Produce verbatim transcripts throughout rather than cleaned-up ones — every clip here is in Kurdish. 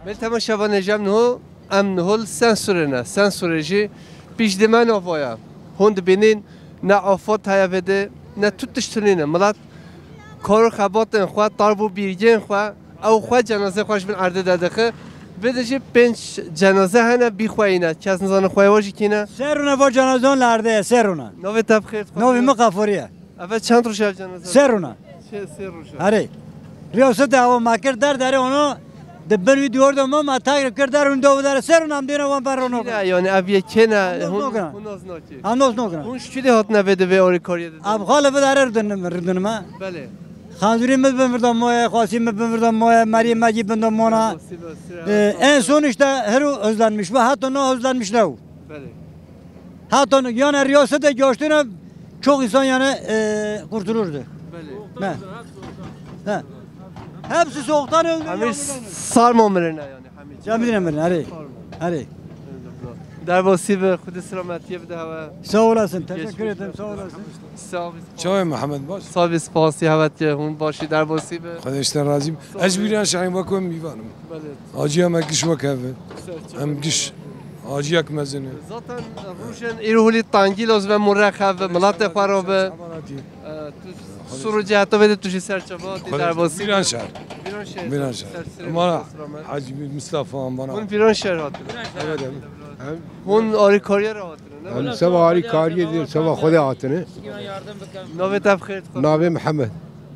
Belê temaşevanê cem niho, em niho li Sensurê ne. Sensurê jî piştî me nava ye. Hûn dibînin ne afad heye vê de, ne tu tişt nîne. Milet kar û xebatên xwe, tarv û bîrgên xwe, ew xwe cenazê xwe ji bin erdê derdixe. Vê de jî pênc cenaze hene, bî xwe yîne. Kes nizane xwe wa jî kî ne. Ser rûne va cenazan li erdê ye, ser rûne. Navê te bi xêr? Navê min Xefurî ye. Eve çend roj ev cenaze? Sê rûna. Sê, sê roj e. Herê. Riyaset de hava me kir der derê ono, di bin wî diyar de me, me tagir kir der hûn dov der sê rûna em dêne wan ber rono. Kî ne, yani ev yekê ne, hûn, hûn naz nakê. Em naz nokine. Hûn şkîlê hatine vê de vê orîkariyê de? Ev xale vê dere rûdin, rûdin me. Belê. Xanzurî me bin virda moye, xasî me bin virda moye, merî me jî bin da mona. Ee, en son işte heru özlenmiş ve hatta ne özlenmiş ne o. Belê. Hatta yani riyasete göçtüğüne çok insan yani e, kurtulurdu. Belê. Ne? Ne? Hepsi soğuktan öldü. Hemî sarma mirine yani. Hemî. Camî mirine, herê. Sarma. Herê. Derbasî be, Xwedê selametiyê bide heve. Sağ olasın, teşekkür ederim, sağ olasın. Sağ ol. Çawa Mehmet baş? Sağ ol, spasî hevet ye, hûn başî derbasî be. Xwedê işte razî. Ez bîran şahin bak em mîvanim. Belê. Acî em giş wek hev e. Ser çawa. Em giş. Acî yek mezin e. Zaten rojên îro holî tangî lazim e mûrek hev, milatê xwe re be. Aman hadi. E, tu sur û ciheta vê de tu jî ser çava hatî derbasî. Bîran şer. Bîran şer. Bîran şer. Ser sirê. Mala Hacı Mustafa bana. Hûn Bîran şer hatin. Evet, evet. Hûn arîkariye re hatin. Em seba arîkariyê dê, seba Xwedê hatine. Navê te bi xêr dixwim. Navê Mihemed.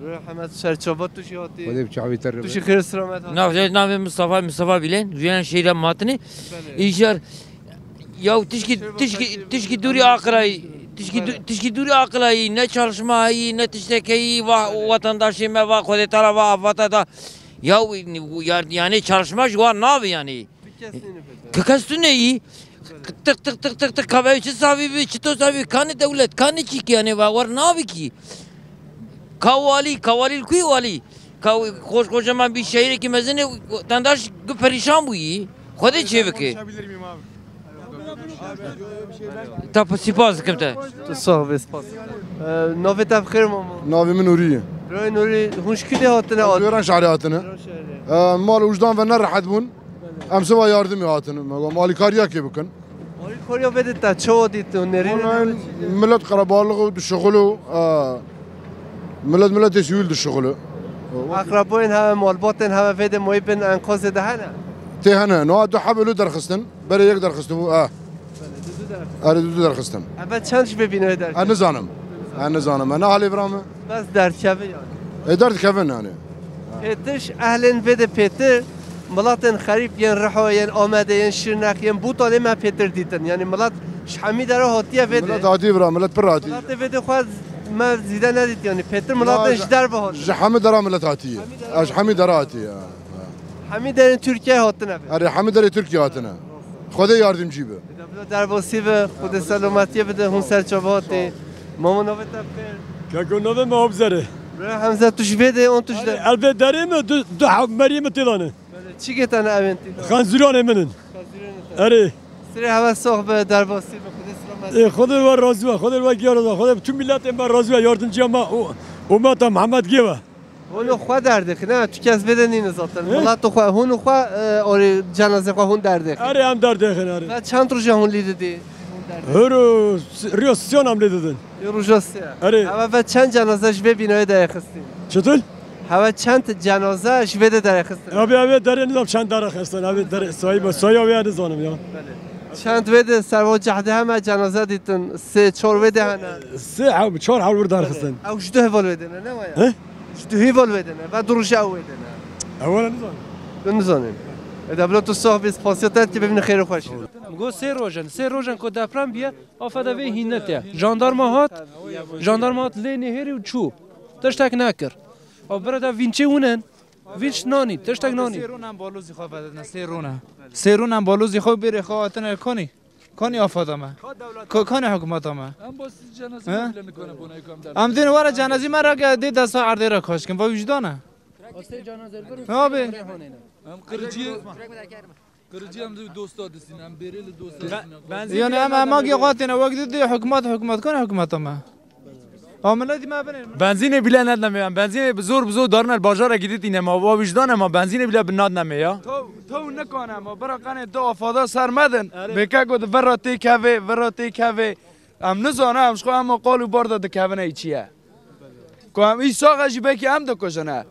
Rê Mihemed, ser çava tu jî hatî. Xwedê bi çavê te re. Tu jî xêr selamet hatî. Navê, navê Mustafa, Mustafa Bîlên, Jûyan şehîra Matinê. Belê. Îjar, ya tişkî, tişkî, tişkî dûrî aqila yî. Tişkî dû-, tişkî dûrî aqila yî. Ne çalışma heyî, ne tiştek heyî. Va, belê, vatandaşê me, va Xwedê Teala, va afata da. Ya, ya, yani çalışma ji wan nabe yani. Kes nîne pête. Kes tu neyî. Tık tık tık tık tık, ka ev çi savî bi, çi to savî, kanî dewlet, kanî çî ki yani, va war nabi ki. Ka walî, ka walî li kuî walî. Ka koş kocaman bir şehir ki mezin e, vatandaş gu perişan bûyî. Xwedê çê bike. Konuşabilir miyim abi? Ta spas dikim te. Tu sax be, spas. Ee, navê te bi xêr mama? Navê min Nûrî ye. Birayê Nûrî, hûn ji kî dê hatine? Wêran şehrê hatine. Wêran şehrê. Ee, mal û wijdan ve ne rehet bûn. Em siva yardimê hatin, me got, alîkariyekê bikin. Alîkariya vê de te çawa dît û nêrînê? Wala, de millet qerebalix û dişixul û, e, millet milletê sivîl dişixul. Eqreboyên heve, malbatên heve vê de mayî bin enqazê de hene? Tê hene. Niha du heb li derxistin. Berê yek derxistibû, e. Belê, du du derxistin. Erê, du du derxistin. Eve çend ji vê bînayê derket? E, nizanim. E, nizanim. E, ne halê bira me? Bes derdikeve yani. E, derdikevin yani. Pêtir ji ehlên vê de pêtir, milatên xerîb yên Riho, yên Amedê, yên Şirnex, yên Bûtanê me pêtir dîtin. Yani milat ji hemî dera hatiye vê de. Milat hatiye bira, milat pir hatiye. Milatê vê de xwe me zîde nedît yani. Pêtir milatên ji derve hatin. Ji hemî dera milat hatiye. Hemî dera. Ez ji hemî dera hatiye. Hemî derên Tirkiyeyê hatine vê. Erê, hemî derê Tirkiye hatine. Xwedê yardimcî be. Bila derbasî be, Xwedê selametiyê bide, hûn ser çava hatî. Mama, navê te bi xêr? Keko, navê me Abzer e. Bira Hemze, tu ji vê de, on tu ji de. Erê, ev vê derê me du, du heb meriyê me têdane. Belê, çi gêtane evên tê? Xenzûranê min in. Xenzûranê te. Erê. Sirê heve sax be, derbasî be, Xwedê selamet. Ê, Xwedê we razî be, Xwedê we giya razî be, Xwedê bi tu miletên me razî be, yardimciya me û umeta Mihemed gê be. Hûn û xwe derdixin, ha? Tu kes vê de nîne zaten. He? Milat û xwe, hûn û xwe, e, orê cenazê xwe hûn derdixin. Erê, em derdixin, erê. Ve çend roja hûn lî didî? Hûn û s-, riyo siyan em lê didin. Yê roja sê. Erê. Heve ve çend cenaze ji vê bînayê derêxistin? Çitur? Heve çend cenaze ji vê de derêxistin? Abi, abi, derê nizam çend derêxistin. Abi, derê sayı, sayı abi, nizanim ya. Belê. Çend vê de servo cehde heme cenaze dîtin? Sê, çor vê de hene? Sê, hev, çor hev wir derxistin. Ew ji du heval wê de ne, ne waya? He? Ji du heval wê de ne, ve du roj ew wê de ne. Ew were nizanim. Tu nizanim. E, de bila tu sax bî, spasiya te ki bibîne xêr û xweşî. Min got sê roj in, sê roj in ku deprem biye, afeta vê hîn netiye. Jandarma hat, jandarma hat lê nêhêrî û çû. Tiştek nekir. Ew bire de vînçê hûn in. Vînç nanî, tiştek nanî. Sê rûn em balozî xwe vedine, sê rûn e. Sê rûn em balozî xwe bêrê xwe hatine konî. Konî afada me. Ko-, konî hikûmeta me. Em bas cenazî bile nikane bona yekam der. Em dîn were cenazî me re ke dê desta erdê re kaşkin. Va wijdan e. Abi. Em qiricî, qiricî em li dosta disîn, em bêrê li dosta disîn. Yani em, em agê xwatine, wek dî hikûmet, hikûmet konî hikûmeta me. Ha, miletî me binê. Benzînê bile nedneme ya. Benzînê bi zor bi zor darine li bajarekî dîtîne ma. Wa wijdan e ma. Benzînê bile bi nadneme ya. Taw, taw nikane ma. Bira qenê du afada ser medin. Erê. Bêke ku di vir re têkevê, vir re têkevê. Em nizane, em ji xwe hema qal û bar de dikevine î çi ye. Ku em î saxe jî belkî em dikujine.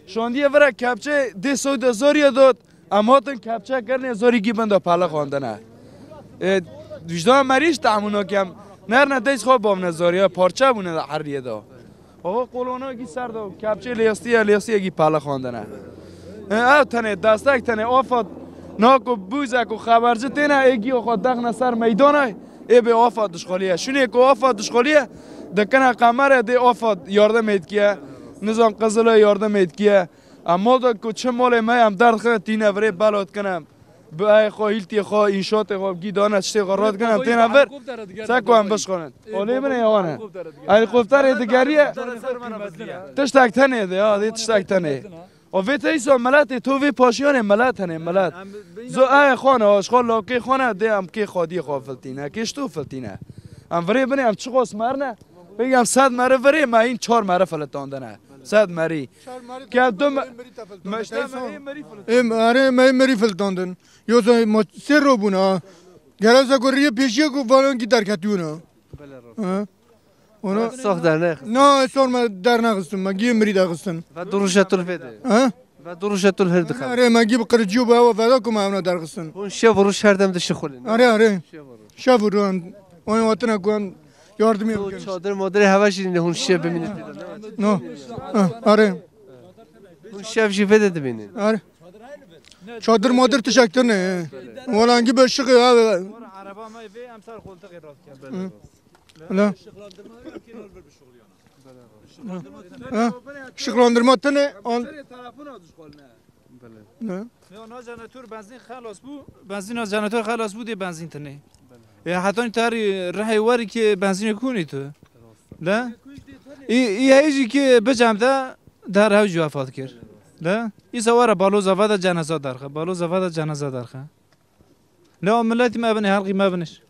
Şandiye vira kepçe dê soyda zoriye dot. Em hatin kepçe kirine zorî gî bin de pele xwendine. E, Wijdan merî ji tehmûl nakem. Nerne dest xwe bavne zoriye, parçe bûne de herriye de. Ava kolona gî ser de kepçe lêstiye, lêstiye gî pele xwendine. E, ev tenê destek tenê afat nako bûze ku xeberci têne ê gî xwe dexne ser meydana. Ê bê afat dişxaliye. Şunê ku afat dişxaliye, dikine qemere dê afat yardım etkiye. Nizam Qizile yardım etkiye. Em mal da ku çi malê me em derdixin tîne virê bela dikine. Bi ayê xwe, hîltiyê xwe, înşatê xwe, gî dane tiştê xwe rat dikine em têne vir. Se ku em bişxulin. Olê min ê wan e. Helîkopterê digeriye. Tiştek tenê de ya, dê tiştek tenê. O vê te îsa miletê, to vê paşiyanê milet hene, milet. Zo, ê, xwana, ji xwe lawkê xwana, dê em kê xwediyê xwe filtîne, kê ji to filtîne. Em virê binê, em çi xwe smerne? Peki em sed merî virê, me hîn çar merî filitandine. Sed merî. Ke du me-, me işte me hîn merî filitandine. Em, erê, me hîn merî filitandin. Yoksa ma sê ro bûna. Gereza ku riyê pêşiye ku varankî derketiyona. Belê, rast. Ha? Ona sax dernexistin. Na, sor me dernexistin, me gî mirî dexistin. Ve du roj e tu li vê de. Ha? Ve du roj e tu li hêr dixev. Erê, me gî bi qiricî û bi ewa veda ku me evna derxistin. Hûn şev û roj her dem dişixulin. Erê, erê. Şev û roj. Şev û roj. Ona watine ku em yardimê bikin. Çadir madirê heve jî hûn şev bimînin tê de, ne? No. Ha, erê. Hûn şev jî vê de dimînin. Erê. Çadir madir tişek tune. Wala engî be şixê abi. Araba me vê em ser koltuğê rast. Hı. Öyle. Ha? Işıklandırma tine an. Ne? Ya, na jeneratör benzîn xelas bû, benzîna jeneratör xelas bû, dê benzîn tine. E, hetanî tarî rihê werî ki benzînê kunî tu. Le? Î, î heyî jî ki bicem de der hew jî wefat kir. Le? Îsa were baloza ve de cenaza derxe. Baloza ve de cenaza derxe. Le o miletî me binê, helqî me binir.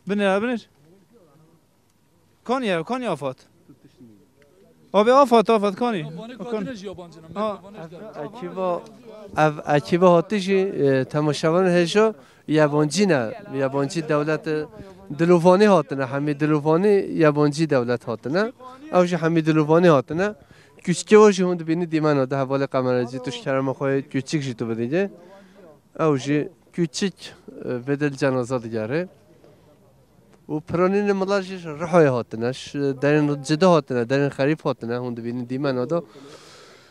Binir, binir. Kan ye, kan ye afat. Abi afat, afat kan ye. Kan. Ha. Ekiba, ev ekiba hatî jî, e, temaşevanên hêja yabancî ne. Yabancî dewlet, e, dilovanî hatine, hemî dilovanî yabancî dewlet hatine. Ew jî hemî dilovanî hatine. Küçükê o jî hûn dibînî dîmena de hevalê kameracî tu ji kerema xwe küçük jî tu bidî. Ew jî küçük, e, vê de li cenaza digere. Û piranînê mila jî ji Rihoyê hatine, ji derên cida hatine, derên xerîb hatine, hûn dibînin dîmena de.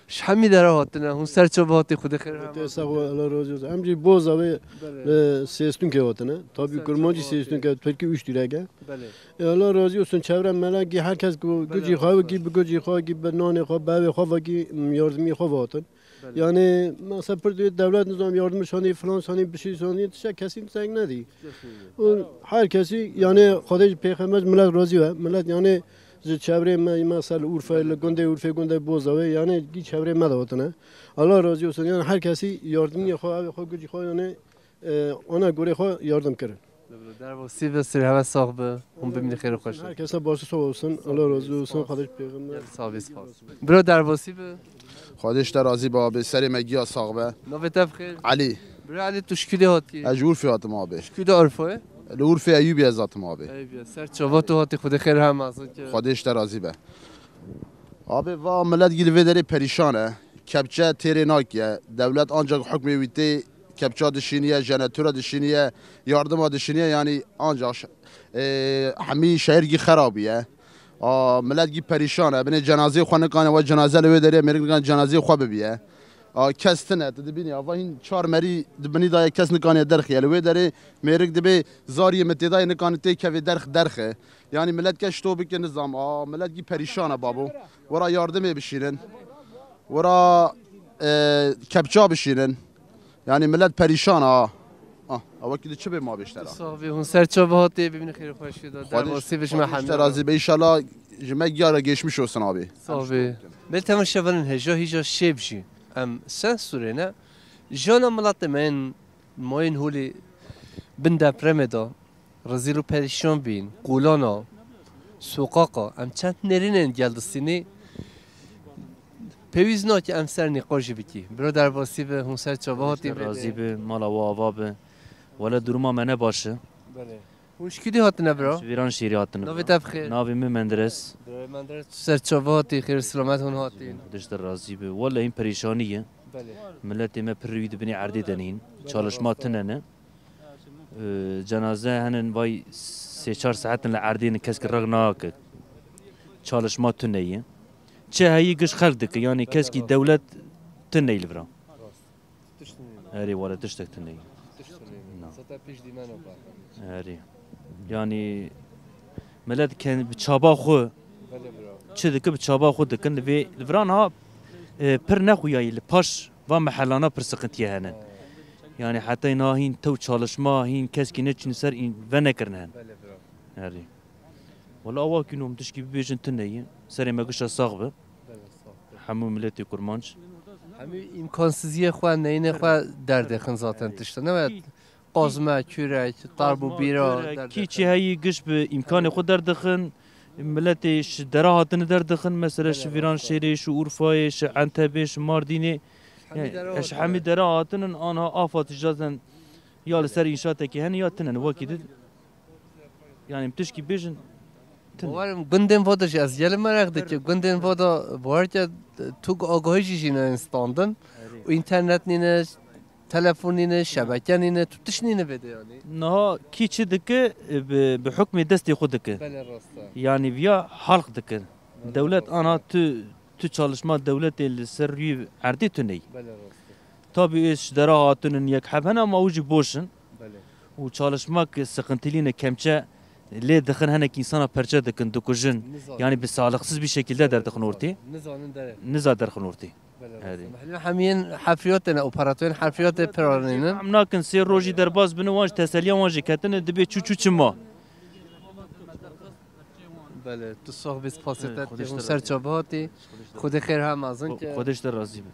Ji hemî dera hatine, hûn ser çava hatî, Xwedê xêr hema. Te sax ol, Allah razı olsun. Em jî boza vê, belê, e, sêstûnkê hatine. Tabî kurmancî sêstûnke, tirkî üç direke. Belê. E, Allah razı olsun, çevre melekî, herkes ku, belê, gucî xwe wekî, bi gucî xwe wekî, bi nanê xwe, bi evê xwe vekî, m, yardimî xwe ve hatin. Belê. Yani mesela pir diye devlet nizam yardım şanî, filan şanî, bir şey şanî, tişe kesî tiştek nedî. Kesinlikle. Û her kesî yani Xwedê ji pêxember millet razî be. Millet yani ji çevrê me, mesela Urfa, li gundê Urfê, gundê Bozawê, yani gî çevrê me de hatine. Allah razı olsun. Yani her kesî yardımî xwe, evê xwe, gucî xwe yani, e, ona göre xwe yardım kirin. Bro, derbasî be, sir heve sax be. Hûn bimînin xêr û xweş. Herkese başta sağ olsun. Allah razı olsun. Xwedê pêxember. Sağ be, spas. Bro, derbasî be. Xwedê ji te razî be abi. Serê me giya sax be. Navê te bi xêr? Elî. Bro Elî, tu ji kû de hatî? Ez ji Urfê hatim abi. Ji kû de Urfayê? Li Urfê Eyûbî ez hatim abi. Eyûbî. Ser çava tu hatî, Xwedê xêr hema zin ke. Xwedê ji te razî be. Abi va millet gî li vê derê perîşan e. Kepçe têrê nakiye. Dewlet ancak hukmê wî tê kepça dişîniye, jenetora dişîniye, yardima dişîniye, yani ancak ş-, e, hemî şehir gî xerabî ye. A, millet gî perîşan e. Binê cenazeyê xwe nikane, we cenaze li wê derê mêrik nikane cenazeyê xwe bibiye. A, kes tine, tu dibînî, ava hîn çar merî di binî daye kes nikane derxiye. Li wê derê mêrik dibê zariyê min têdayê nikane tê kevê derx derxe. Yani millet ke şto bike nizam. A, millet gî perîşan e babo. Wera yardimê bişînin. Wera, e, kepça bişînin. Yani millet perîşan a. Ah, ew wekî di çi bê ma bêştera. Sax bî, hûn ser çava hatê, bibînin xêr û xweşiyê de. Xwedê, derbasî be ji me hemî. Xwedê ji te razî be, înşallah ji me giya re geçmiş olsun abi. Sax bî. Bê temaşevanên hêja hîja şêv jî. Em sensûrê ne. Jana miletê me yên mayên holê bin depremê de rezîl û perîşan bîn, qolana. Soqaqa, em çend nêrînên gel distînî. Pêwîst nake em ser nîqoş jî bikî. Biro derbasî bi, hûn ser çava hatî. Razî bi, mala we ava bi. Wele duruma me ne baş e. Belê. Hûn ji kîdî hatine biro? Ji Vîran şêrî hatine. Navê te bi xêr? Navê min Menderes. Biro Menderes, tu ser çava hatî, xêr û selamet hûn hatîn. Xwedê ji te razî bi. Wele hîn perîşanî ye. Belê. Miletê me pir wî di binê erdê de nîn. Belê, çalışma rast e. Tune ne. Ee, cenaze henin vay sê çar saetin li erdê ne, kesk rag nake. Çalışma tune ye. Çi heyî giş xelk dike, yani keskî dewlet tune li vira. Rast. Tişt tune. Erê, were tiştek tune. Tişt tune. Na. Seta pêş dîmen o. Erê. Yani millet kendi bi çaba xwe Belê bira. Çi dike bi çaba xwe dikin. Li vê, li vira niha, e, pir nexuyayî li paş va mehelana pir siqintiye hene. Yani heta niha hîn tew çalışma, hîn keskî neçûne ser, hîn venekirine hene. Belê bira. Erê. Wala awa kî nom tişkî bibêjin tune ye. Serê me gişa sax be. Belê, sax be. Hemû miletê kurmanc. Hemû îmkansiziyê xwe, neyînê xwe derdêxin zaten tişta. Ne wet qazme, kürek, tarb û bîra derdêxin. Kî çi heyî giş bi îmkanê xwe derdixin. Miletê ji dera hatine derdixin. Mesela ji Vîran şêrê, ji Urfayê, ji Entebê, ji Mardînê. Hemî dera hatine. Ji hemî dera hatinin, anha afa tijazin ya li ser înşatekî hene ya tinen. Wekî di, yani em tişkî bêjin, tine. Bawerim gundên voda jî ez gelê meraq dike. Gundên voda bawer ke tu agahî jî jî nayên standin. Û înternet nîne, telefon nîne, şebeke nîne, tu tişt nîne vê de yani. Niha kî çi dike, e, bi, bi hukmê destê xwe dike. Belê rast e. Yani viya halk dike. Belê rast e. Dewlet ana tu, tu çalışma dewletê li ser rûyê erdê tu ney. Belê rast e. Tabi êş dera hatinin yek heb hene ama ew jî boş in. Belê. Û çalışmak sıkıntılı ne kemçe lê dixin, hinek insana perçe dikin, dikujin. Nizanin. Yani bi sağlıksız bir şekilde derdixin ortê. Nizanin derê. Niza derxin ortê. Belê, erê. Rast e. Hemî yên hefriyatê ne, operatorên hefriyatê pir anînin. Em nakin sê rojî derbas bine, wan ji teseliya wan jî ketine, dibê çû çû çima. Belê, tu sax bî, spasê te dike, hûn ser çava hatî. Xwedê xêr ha mezin ke. Xwedê ji te razî be.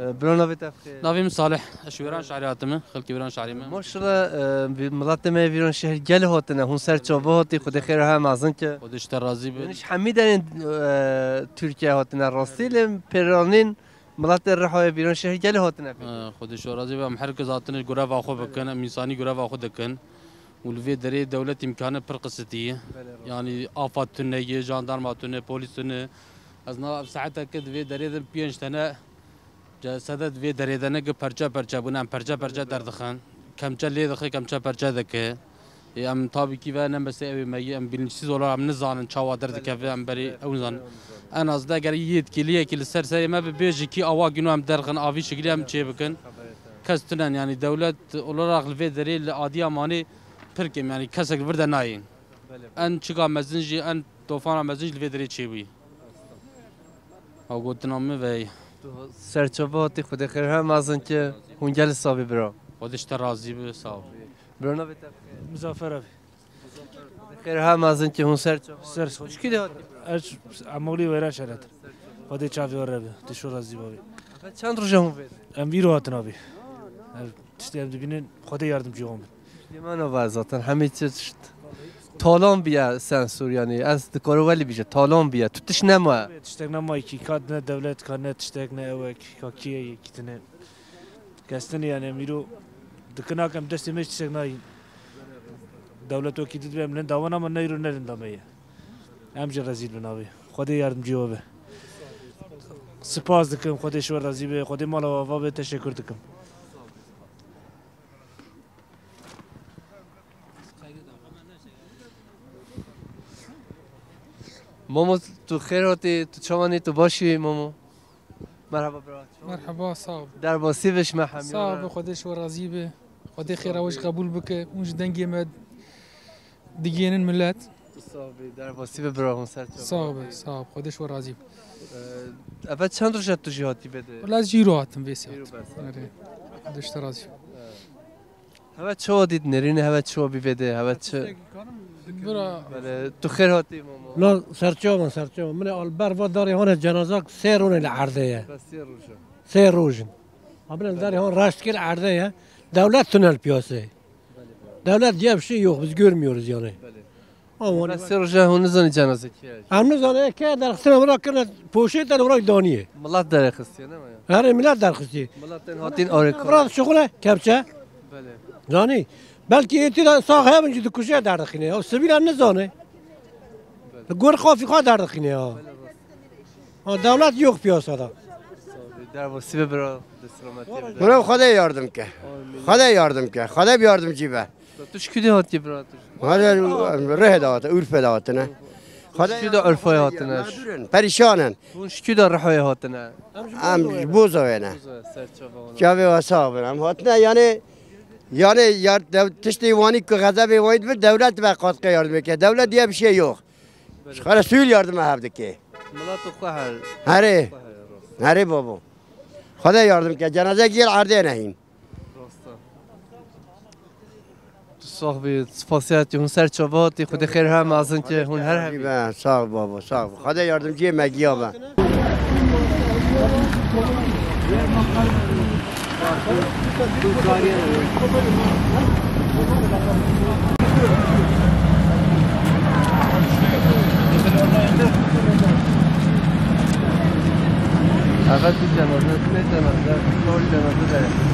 E, bira navê te bi xêr? Navê min Salih. Ez ji Wêran şehrê hatime. Xelkê Wêran şehrê me. Maşallah, e, bi miletê me Vîran şehr gel hatine. Hûn ser çava hatî. Xwedê xêr ha mezin ke. Xwedê ji te razî be. Hûn ji hemî derên, e, Tirkiye hatine rastî lê pêranîn miletê Rihayê Vîran şehr gel hatine pê. E, Xwedê ji we razî be. Em her kes hatine goreva xwe bikin. Em însanî goreva xwe dikin. Û li vê derê dewlet îmkanê pir qisitî ye. Belê, rast. Yanî afa tune ye, jandarma tune, polîs tune. Ez na ev saeteke di vê derê de pênc tene cesede di vê derê de ne ki perçe perçe bûne, em perçe perçe derdixin. Kemçe lê dixe, kemçe perçe dike. Ê, em tabî kî ve ne mesê ew ê me ye, em bilinçsîz olarak em nizanin çawa derdikeve, em berî ew nizanin. En az de eger yê dikê liyekî li ser serê me bibêje kî awa gîno em derxin, avî şiklî em çê bikin. Kes tinen, yanî dewlet olarak li vê derê li Adiyamanê pir kêm, yanî kesek li vir de nayên. Belê. En çika mezin jî, en tofana mezin jî li vê derê çêbûyî. Ha, gotina min veyî. Tu ser çava hatî, Xwedê xêr ha mezin ke, hûn gelî savî bira. Xwedê ji te razî be, sağ ol. Bira navê te? Muzaffer abi. Xêr ha mezin ke, hûn ser çava. Ser çava. Çikî de hatî? Ez Emolî Wêran şeretir. Xwedê çavê we re be. Te şo razî be abi. Efe çend roja hûn vê? Em vîro hatin abi. Ev tiştê em dibînin, Xwedê yardimcî wan bin. Dîmeno ve zaten hemî çi tişt talan biye sensor, yanî ez dikaro welî bije talan biye. Tu tişt nema. Tiştek nema ki, ka ne dewlet, ka ne tiştek, ne ewek, ka kiye, kitine. Kestinî yani mîro dikina kem destê me tiştek nayîn. Dewlet o ki didbe em linda wan ama neyro ne linda me ye. Em jî rezîl bin abi. Xwedê yardimcî we be. Spas dikim, Xwedê ji we razî be, Xwedê mala we ava be, teşekkür dikim. Momo, tu xêr hatî, tu çawanî, tu başî, Momo? Merhaba bira. Merhaba, sağ ol. Derbasî ve ji me hemî. Sağ ol, Xwedê ji we razî be. Xwedê xêra we ji qebûl bike. Hûn ji dengê me digihînin milet. Tu sax bî, derbasî ve bira, hûn ser çava. Sağ ol, sağ ol. Xwedê ji we razî be. Ee, eve çend roj e tu jî hatî vê de? Wala ez jî îro hatim vê saet. Îro bes. Erê. Xwedê ji te razî be. Heve çawa dît nêrînê, heve çawa bî vê de, heve çi? Bira. Belê, tu xêr hatî, Momo. La serçavan, serçavan. Min al ber va darê hane cenazak sê rûnê li erdê ye. Bes sê roj e. Sê roj in. Abine darê han raştkê li erdê ye. Devlet tünel piyasê. Devlet diye bir şey yok, biz görmüyoruz yani. Belê. Awanî. Sê roja hûn nizanî cenaze kê ye? Em nizane ke derxistina wira kirine poşêt, wira daniyê. Milet derxistiye, ne ya? Herê milet derxistiye. Milet tên hatîn arê kar. Wira şixule kepçe. Belê. Zanî? Belkî êtî de sax hebin jî dikuje derdixîne. Ya sivîl em nizane. Li gor xafî xwe derdixîne ya. Ha, dewlet yok piyasada. Derbasî be bira, de selametî be. Bro, Xwedê yardim ke. Amîn. Xwedê yardim ke. Xwedê bi yardimcî be. Tu ji kû de hatî bira tu? Hadi, Rihê de hate, Urfê de hatine. Xwedê Ji kû de Urfayê hatine? Mecbûr in, perîşan in. Hûn ji kû de Rihayê hatine? Em ji Bozovê ne. Bozo, ser çava wana. Çavê we sax bin. Em hatine yani, yani yar-, dev-, tiştê wanî ku xezebê wanî dibir, dewlet ve katkı yardım ke. Dewlet diye bir şey yok. Belê. Ji xwe re sivîl yardima hev dike. Milet xwe her. Herê. Xwe her, rast. Herê babo. Xwedê yardim ke. Cenazeyek yê erdê nehîn. Rast e. Tu sax bî, spasiya te, hûn ser çava hatî, Xwedê xêr ha mezin ke, hûn her hebî. Be, sağ ol babo, sağ ol. Xwedê yardimciyê me giya be. Evet, bir cenaze, ne cenaze, bir cenaze de.